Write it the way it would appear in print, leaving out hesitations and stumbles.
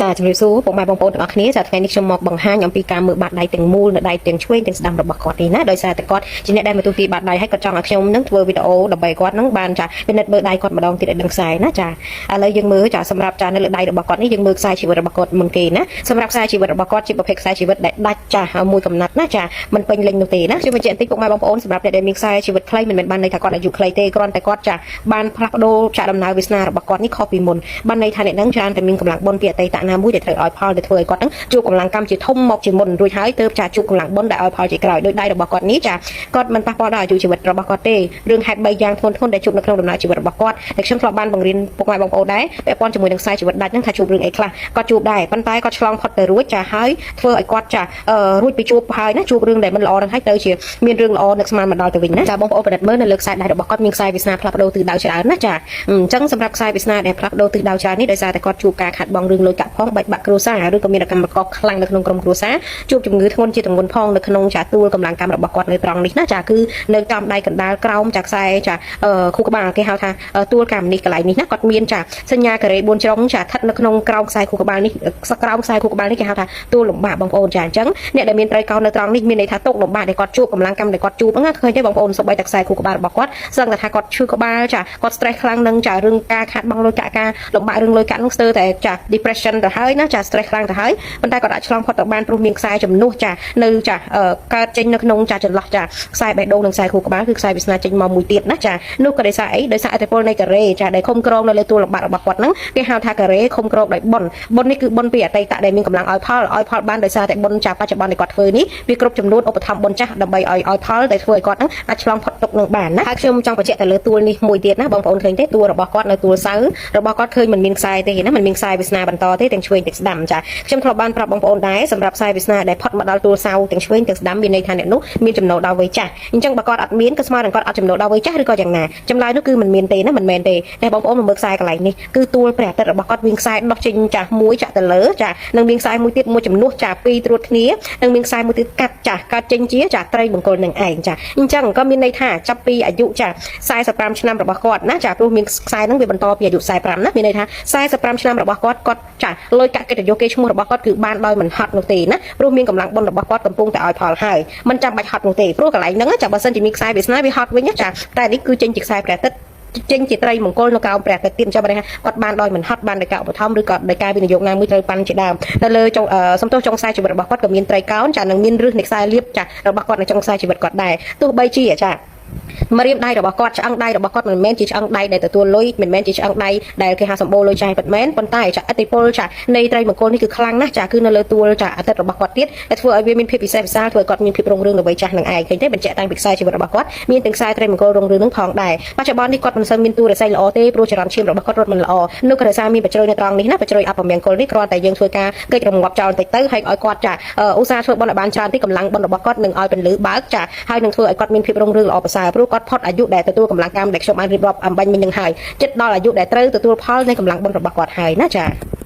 ចាជំរាបសួរពុកម៉ែបងប្អូនទាំងអស់គ្នាចាថ្ងៃនេះខ្ញុំមកបង្ហាញអំពីការមើលបាតដៃទាំងមូលនៅដៃទាំងឆ្វេងទាំងស្ដាំរបស់គាត់នេះណាដោយសារតែគាត់ជាអ្នកដែលមកទូទីបាតដៃហើយគាត់ចង់ឲ្យខ្ញុំនឹងធ្វើវីដេអូដើម្បីគាត់នឹងបានចាពិនិត្យមើលដៃគាត់ម្ដងទៀតឲ្យដឹងខ្សែណាចាឥឡូវយើងមើលចាសម្រាប់ចានៅលើដៃរបស់គាត់នេះយើងមើលខ្សែជីវិតរបស់គាត់មុនគេណាសម្រាប់ខ្សែជីវិតរបស់គាត់ជាប្រភេទខ្សែជីវិតដែលដាច់ចាមួយកំណត់ណាចាមិនពេញលេញនោះទេណាខ្ញុំបញ្ជាក់បន្តិចពុកម៉ែបងប្អូនសម្រាប់អ្នកដែលមានខ្សែជីវិតខ្លីមិនមែនបានន័យថាគាត់អាយុខ្លីទេគ្រាន់តែគាត់ចាបានផ្លាស់ប្ដូរចាដំណើរវាសនារបស់គាត់នេះខុសពីមុនបានន័យថាអ្នកនឹងច្រើនតែមានកម្លាំងបុណ្យពីអតីតណាមួយដែលត្រូវឲ្យផលដែលធ្វើឲ្យគាត់នឹងជួបកម្លាំងកម្មជាធំមកជាមុនរួចហើយទើបចាជួបកម្លាំងបុណ្យដែលឲ្យផលជាក្រោយដោយដៃរបស់គាត់នេះចាគាត់មិនប៉ះពាល់ដល់អាយុជីវិតរបស់គាត់ទេរឿងហេតុ3យ៉ាងធ្ងន់ធ្ងរដែលជួបនៅក្នុងដំណើរជីវិតរបស់គាត់ដែលខ្ញុំធ្លាប់បានបង្រៀនពុកម៉ែបងប្អូនដែរពាក់ព័ន្ធជាមួយនឹងខ្សែជីវិតដាច់ហ្នឹងថាជួបរឿងអីខ្លះគាត់ជួបដែរប៉ុន្តែគាត់ឆ្លងផុតទៅរួចចាហើយធ្វើឲ្យគាត់ចារួចពីជួបហើយណាជួបរឿងដែលមិនល្អហ្នឹងហើយទៅជាមានរឿងល្អនឹកស្មានមកដល់ទៅវិញណាចាបងប្អូនពិនិត្យមើលនៅលើខ្សែដៃរបស់គាត់មានខ្សែវាសនាផ្លាស់ប្ដូរទិសដៅច្រើនណាចាអញ្ចឹងសម្រាប់ខ្សែវាសនាដែលផ្លាស់ប្ដូរទិសដៅច្រើននេះដោយសារតែគាត់ជួបការខាត់បងរឿងលុយកាក់ផងបែកបាក់គ្រួសារឬក៏មានកម្មករខ្លាំងនៅក្នុងក្រុមគ្រួសារជួបជំងឺធ្ងន់ជាទម្ងន់ផងនៅក្នុងចាទួលកម្លាំងកម្មរបស់គាត់នៅត្រង់នេះណាចាគឺនៅចំដៃកណ្ដាលក្រោមចាខ្សែចាខួរក្បាលគេហៅថាទួលកម្មនេះកន្លែងនេះណាគាត់មានចាសញ្ញាការ៉េ4ជ្រុងចាស្ថិតនៅក្នុងក្រោមខ្សែខួរក្បាលនេះក្រោមខ្សែខួរក្បាលនេះគេហៅថាទួលលំបាកបងប្អូនចាអញ្ចឹងអ្នកដែលមានត្រីកោណនៅត្រង់នេះមានន័យថាទុកលំបាកដែលគាត់ជួបកម្លាំងកម្មដែលគាត់ជួបហ្នឹងឃើញទេបងប្អូនសូម្បីតែខ្សែខួរក្បាលរបស់គាត់សឹងតែថាគាត់ឈឺក្បាលចាគាត់ stress ខ្លាំងនឹងចារឿងការខាតបង់លុយកាក់ការលំបាករឿងលុយកាក់នោះស្ទើរតែចា depression ទៅហើយណាចា stress ខ្លាំងទៅហើយប៉ុន្តែគាត់អាចឆ្លងផុតទៅបានព្រោះមានខ្សែជំនួសចានៅចាកើតចេញនៅក្នុងចាចន្លោះចាខ្សែបេះដូងនិងខ្សែខួរក្បាលគឺខ្សែវាសនាចេញមកមួយទៀតណាចានោះក៏ដោយសារអីដោយសារឥទ្ធិពលនៃការ៉េចាដែលឃុំក្រងនៅលើទួលលំបាករបស់គាត់ហ្នឹងគេហៅថាការ៉េឃុំក្រងដោយបុណ្យបុណ្យនេះគឺបុណ្យពីអតីតដែលមានកម្លាំងឲ្យផលឲ្យផលបានដោយសារតែបុណ្យចាបច្ចុប្បន្នដែលគាត់ធ្វើនេះវាគ្រប់ចំនួនឧបត្ថម្ភបុណ្យចាស់ដើម្បីឲ្យឲ្យផលដែលធ្វើឲ្យគាត់ហ្នឹងអាចឆ្លងផុតទុកនឹងបានណាហើយខ្ញុំចង់បញ្ជាក់ទៅលើទួលនេះមួយទៀតណាបងប្អូនឃើញទេទួលរបស់គាត់នៅទួលសៅរបស់គាត់ឃើញមិនមានខ្សែទេណាមិនមានខ្សែវាសនាបន្តទេទាំងឆ្វេងទាំងស្ដាំចាខ្ញុំធ្លាប់បានប្រាប់បងប្អូនដែរសម្រាប់ខ្សែវាសនាដែលផុតមកដល់ទួលសៅទាំងឆ្វេងទាំងស្ដាំមានន័យថាអ្នកនោះមានចំណូលដល់វ័យចាស់អញ្ចឹងបើគាត់អត់មានក៏ស្មើនឹងគាត់អត់ចំណូលដល់វ័យចាស់ឬក៏យ៉ាងណាចម្លើយនោះគឺមិនមានទេណាមិនមែនទេតែបងប្អូនមកមើលខ្សែកន្លែងនេះគឺទួលព្រះអាទិត្យរបស់គាត់មានខ្សែដោះចេញចាស់មួយចាក់ទៅលើចានិងមានខ្សែមួយទៀតមួយចំនួនចាពីរត្រួតគ្នានិងមានខ្សែមួយទៀតកាត់ចាកាត់ចេញជាចាត្រីមង្គលនឹងឯងចាអញ្ចឹងក៏មានន័យថាចាប់ពីអាយុចា45ឆ្នាំរបស់គាត់ណាចាព្រោះមានខ្សែហ្នឹងវាបន្តពីអាយុ45ណាមានន័យថា45ឆ្នាំរបស់គាត់គាត់ចាលុយកាក់កិត្តិយសគេឈ្មោះរបស់គាត់គឺបានដោយមិនហត់នោះទេណាព្រោះមានកម្លាំងបុណ្យរបស់គាត់កំពុងតែឲ្យផលហើយមិនចាំបាច់ហត់នោះទេព្រោះកន្លែងហ្នឹងចាបើសិនជាមានខ្សែវាសនាវាហត់វិញចាតែនេះគឺចេញជាខ្សែព្រះអាទិត្យចេញជាត្រីមង្គលនៅក្រោមព្រះអាទិត្យទៀតអញ្ចឹងបានថាគាត់បានដោយមិនហត់បានដោយការឧបត្ថម្ភឬក៏ដោយការវិនិយោគណាមួយត្រូវប៉ាន់ជាដើមនៅលើចុងសំទោសចុងខ្សែជីវិតរបស់គាត់ក៏មានត្រីកោណចានឹងមានរឹសនៃខ្សែលៀបចារបស់គាត់នៅចុងខ្សែជីវិតគាត់ដែរទោះបីជាចាម្រាមដៃរបស់គាត់ឆ្អឹងដៃរបស់គាត់មិនមែនជាឆ្អឹងដៃដែលទទួលលុយមិនមែនជាឆ្អឹងដៃដែលគេហៅសម្បូរលុយចាយពិតមែនប៉ុន្តែចាឥទ្ធិពលចានៃត្រីមង្គលនេះគឺខ្លាំងណាស់ចាគឺនៅលើទួលចាអាទិត្យរបស់គាត់ទៀតដែលធ្វើឲ្យវាមានភាពពិសេសវិសាលធ្វើឲ្យគាត់មានភាពរុងរឿងនៅវ័យចាស់នឹងឯងឃើញទេបញ្ជាក់តាំងពីខ្សែជីវិតរបស់គាត់មានទាំងខ្សែត្រីមង្គលរុងរឿងនឹងផងដែរបច្ចុប្បន្ននេះគាត់មិនសូវមានតួរស័យល្អទេព្រោះចរន្តឈាមរបស់គាត់រត់មិនល្អនោះក៏ដោយសារមានបជ្រុយនៅត្រង់នេះណាបជ្រុយអពមង្គលនេះគ្រាន់តែយើងធ្វើការកិច្ចរងាប់ចោលបន្តិចទៅហើយឲ្យគាត់ចាឧស្សាហ៍ធ្វើបុណ្យឲ្យបានច្រើនតិចកម្លាំងបុណ្យរបស់គាត់នឹងឲ្យពន្លឺបើកចាហើយនឹងធ្វើឲ្យគាត់មានភាពរុងរឿងល្អប្រសើរព្រោះគាត់ផុតអាយុដែលទទួលកម្លាំងកម្មដែលខ្ញុំបានរៀបរាប់អំបញ្ញមិញនឹងហើយចិត្តដល់អាយុដែលត្រូវទទួលផលនៃកម្លាំងបុណ្យរបស់គាត់ហើយណាចា។